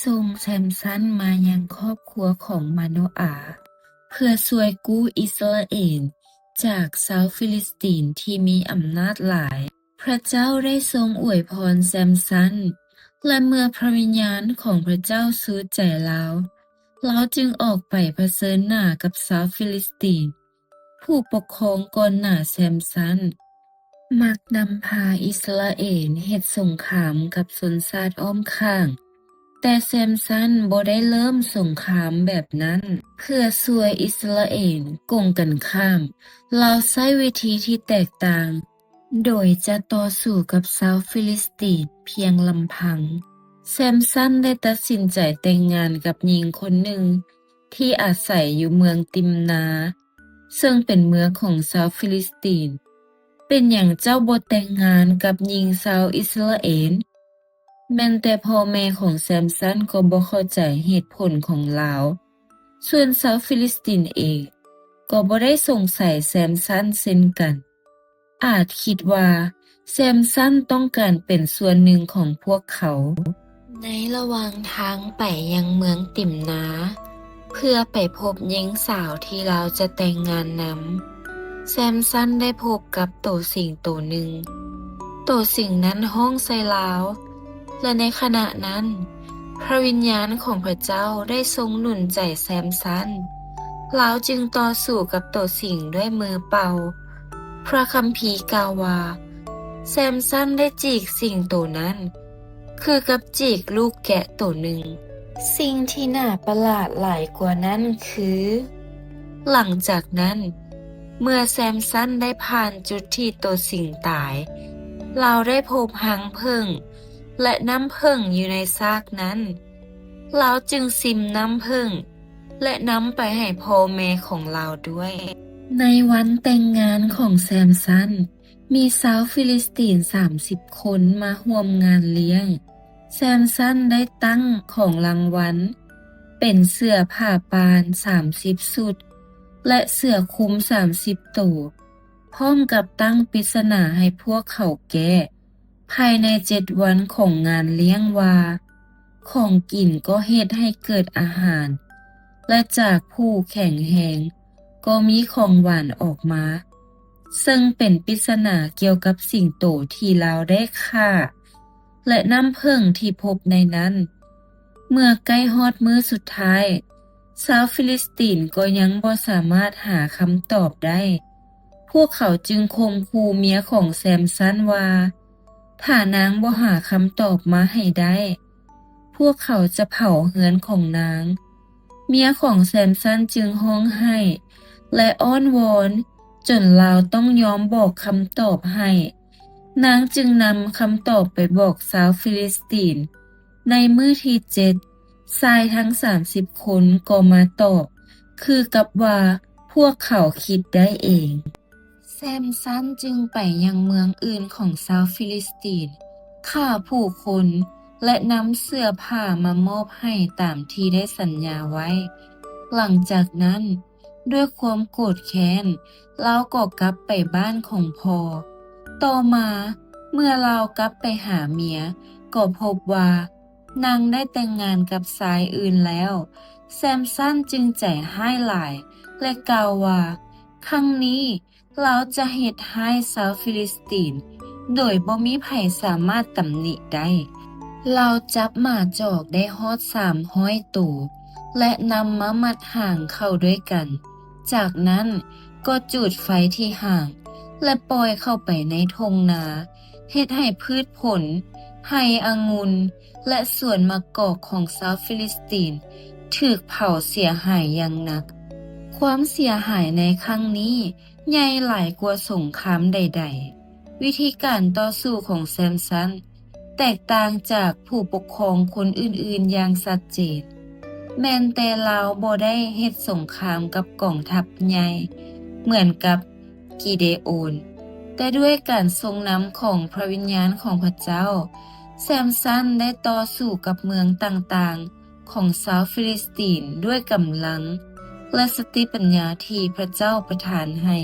ສົ່ງແຊມສັນມາຍັງຄອບຄົວຂອງມາໂນອາ ເພື່ອຊ່ວຍກູ້ອິດສະຣາເອນຈາກຊາວຟີລິສຕີນທີ່ມີອຳນາດຫຼາຍ. ພຣະເຈົ້າໄດ້ຊົງອວຍພອນແຊມສັນ ແລະ ເມື່ອພຣະວິນຍານຂອງພຣະເຈົ້າຊູດໃຈລາວ, ລາວຈຶ່ງອອກໄປຜະເຊີນໜ້າກັບຊາວຟີລິສຕີນ. ຜູ້ປົກຄອງກ່ອນໜ້າແຊມສັນ ມັກນຳພາອິດສະຣາເອນເຮັດສົງຄາມກັບຊົນຊາດອ້ອມຂ້າງ, ແຕ່ແຊມສັນບໍ່ໄດ້ເລີ່ມສົງຄາມແບບນັ້ນ. ເພື່ອຊ່ວຍອິດສະຣາເອນ, ກົງກັນຂ້າມ, ລາວໃຊ້ວິທີທີ່ແຕກຕ່າງ, ໂດຍຈະຕໍ່ສູ້ກັບຊາວຟີລິສຕີນພຽງລຳພັງ. ແຊມສັນໄດ້ຕັດສິນໃຈແຕ່ງງານກັບຍິງຄົນໜຶ່ງ ທີ່ອາໄສຢູ່ເມືອງຕິມນາ, ເຊິ່ງເປັນເມືອງຂອງຊາວຟີລິສຕີນ. ເປັນຫຍັງເຈົ້າບໍ່ແຕ່ງງານກັບຍິງຊາວອິດສະຣາເອນ? ແມ່ນແຕ່ພໍ່ແມ່ຂອງແຊມສັນກໍບໍ່ເຂົ້າໃຈເຫດຜົນຂອງລາວ. ສ່ວນຊາວຟີລິສຕີນເອງກໍບໍ່ໄດ້ສົງໄສແຊມສັນເຊັ່ນກັນ. ອາດຄິດວ່າແຊມສັນຕ້ອງການເປັນສ່ວນໜຶ່ງຂອງພວກເຂົາ. ໃນລະຫວ່າງທາງໄປຍັງເມືອງຕິມນາ ເພື່ອໄປພົບຍິງສາວທີ່ລາວຈະແຕ່ງງານນຳ, ແຊມສັນໄດ້ພົບກັບໂຕສິງໂຕໜຶ່ງ. ໂຕສິງນັ້ນຮ້ອງໃສ່ລາວ, ແລະ ໃນຂະນະນັ້ນ, ພຣະວິນຍານຂອງພຣະເຈົ້າໄດ້ຊົງໜູນໃຈແຊມສັນ. ລາວຈຶ່ງຕໍ່ສູ້ກັບໂຕສິງດ້ວຍມືເປົ່າ. ພຣະຄຳພີກ່າວວ່າ, ແຊມສັນໄດ້ຈີກສິງໂຕນັ້ນ ຄືກັບຈີກລູກແກະໂຕໜຶ່ງ. ສິ່ງທີ່ໜ້າປະຫຼາດຫຼາຍກວ່ານັ້ນຄື, ຫຼັງຈາກນັ້ນ, ເມື່ອແຊມສັນໄດ້ຜ່ານຈຸດທີ່ໂຕສິງຕາຍ, ລາວໄດ້ພົບຮັງເຜິ້ງ ແລະ ນ້ຳເຜິ້ງຢູ່ໃນຊາກນັ້ນ. ລາວຈຶ່ງຊິມນ້ຳເຜິ້ງ ແລະ ນຳໄປໃຫ້ພໍ່ແມ່ຂອງລາວດ້ວຍ. ໃນວັນແຕ່ງງານຂອງແຊມສັນ, ມີຊາວຟີລິສຕີນສາມສິບຄົນມາຮ່ວມງານລ້ຽງ. ແຊມສັນໄດ້ຕັ້ງຂອງລາງວັນເປັນເສື້ອຜ້າປ່ານສາມສິບຊຸດ ແລະ ເສື້ອຄຸມສາມສິບໂຕ, ພ້ອມກັບຕັ້ງປິດສະໜາໃຫ້ພວກເຂົາແກ້ພາຍໃນເຈັດວັນຂອງງານລ້ຽງວ່າ, ຂອງກິນກໍເຮັດໃຫ້ເກີດອາຫານ, ແລະ ຈາກຜູ້ແຂງແຮງກໍມີຂອງຫວານອອກມາ, ເຊິ່ງເປັນປິດສະໜາກ່ຽວກັບສິງໂຕທີ່ລາວໄດ້ຂ້າ ແລະ ນ້ຳເຜິ້ງທີ່ພົບໃນນັ້ນ. ເມື່ອໃກ້ຮອດມື້ສຸດທ້າຍ, ຊາວຟີລິສຕີນກໍຍັງບໍ່ສາມາດຫາຄຳຕອບໄດ້. ພວກເຂົາຈຶ່ງຂົ່ມຂູ່ເມຍຂອງແຊມສັນວ່າ ຖ້ານາງບໍ່ຫາຄຳຕອບມາໃຫ້ໄດ້, ພວກເຂົາຈະເຜົາເຮືອນຂອງນາງ. ເມຍຂອງແຊມສັນຈຶ່ງຮ້ອງໄຫ້ ແລະ ອ້ອນວອນຈົນລາວຕ້ອງຍອມບອກຄຳຕອບໃຫ້. ນາງຈຶ່ງນຳຄຳຕອບໄປບອກຊາວຟີລິສຕີນ. ໃນມື້ທີເຈັດ, ຊາຍທັງສາມສິບຄົນກໍມາຕອບຄືກັບວ່າພວກເຂົາຄິດໄດ້ເອງ. ແຊມສັນຈຶ່ງໄປຍັງເມືອງອື່ນຂອງຊາວຟີລິສຕີນ, ຂ້າຜູ້ຄົນ ແລະ ນຳເສື້ອຜ້າມາມອບໃຫ້ຕາມທີ່ໄດ້ສັນຍາໄວ້. ຫຼັງຈາກນັ້ນ, ດ້ວຍຄວາມໂກດແຄ້ນ, ລາວກໍກັບໄປບ້ານຂອງພໍ່. ຕໍ່ມາ, ເມື່ອລາວກັບໄປຫາເມຍ, ກໍພົບວ່ານາງໄດ້ແຕ່ງງານກັບຊາຍອື່ນແລ້ວ. ແຊມສັນຈຶ່ງໃຈຮ້າຍຫຼາຍ ແລະ ກ່າວວ່າ, ຄັ້ງນີ້ລາວຈະເຮັດຮ້າຍຊາວຟີລິສຕີນ ໂດຍບໍ່ມີໃຜສາມາດຕຳໜິໄດ້. ລາວຈັບໝາຈອກໄດ້ຮອດສາມຮ້ອຍໂຕ ແລະ ນຳມາມັດຫາງເຂົ້າດ້ວຍກັນ. ຈາກນັ້ນກໍຈູດໄຟທີ່ຫາງ ແລະ ປ່ອຍເຂົ້າໄປໃນທົ່ງນາ, ເຮັດໃຫ້ພືດຜົນ, ໄຮ່ອະງຸ່ນ ແລະ ສວນໝາກກອກຂອງຊາວຟີລິສຕີນຖືກເຜົາເສຍຫາຍຢ່າງໜັກ. ຄວາມເສຍຫາຍໃນຄັ້ງນີ້ໃຫຍ່ຫຼາຍກວ່າສົງຄາມໃດໆ. ວິທີການຕໍ່ສູ້ຂອງແຊມສັນແຕກຕ່າງຈາກຜູ້ປົກຄອງຄົນອື່ນໆຢ່າງຊັດເຈນ. ແມ່ນແຕ່ລາວບໍ່ໄດ້ເຮັດສົງຄາມກັບກອງທັບໃຫຍ່ເໝືອນກັບ ກິເດໂອນ, ແຕ່ດ້ວຍການຊົງນຳຂອງພຣະວິນຍານຂອງພຣະເຈົ້າ, ແຊມສັນໄດ້ຕໍ່ສູ້ກັບເມືອງຕ່າງໆຂອງຊາວຟີລິສຕີນດ້ວຍກຳລັງ ແລະ ສະຕິປັນຍາທີ່ພຣະເຈົ້າປະທານໃຫ້.